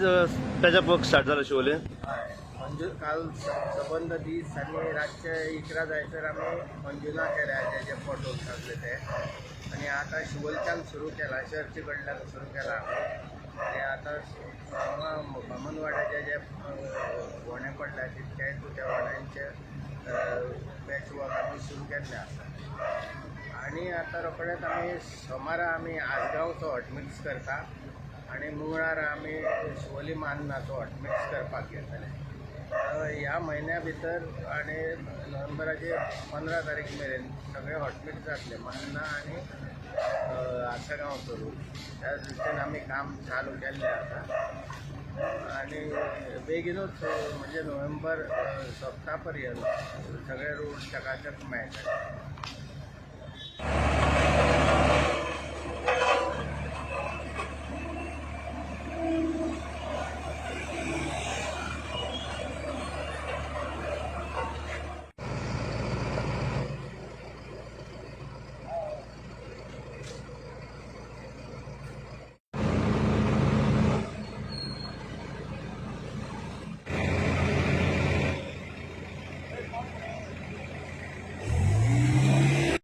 Patch-up work start जाला शिवोले. हय, अंजू काल सबंद दीस आनी रातचे 11 जायसर आमी अंजुना केल्या जे फोटो सगळे ते आनी आतां शिवोलच्यान सुरू केला, चर्ची कडल्यान सुरू केला आमी. आनी आतां हांगा बामनवाड्याचे जे व्हणे पडल्या तितके त्या व्हण्यांचे पॅच वर्क आमी सुरू केल्लें आसा. आनी आतां रोखडेच आमी सोमारा आमी आसगांवचो हॉटमिक्स करता आनी मंगळारा आमी शिवोली मान्नाचो हॉटमिक्स करपाक घेतले. ह्या म्हयन्या भितर आनी नोव्हेंबराचे 15 तारीख मेरेन सगळे हॉटमिक्स जातले, मान्ना आनी आसगांव करून. त्या दृश्टीन आमी काम चालू केल्लें आसा आनी बेगिनूच, म्हणजे नोव्हेंबर सोंपता पर्यंत सगळे रोड चकाचक मेळटले.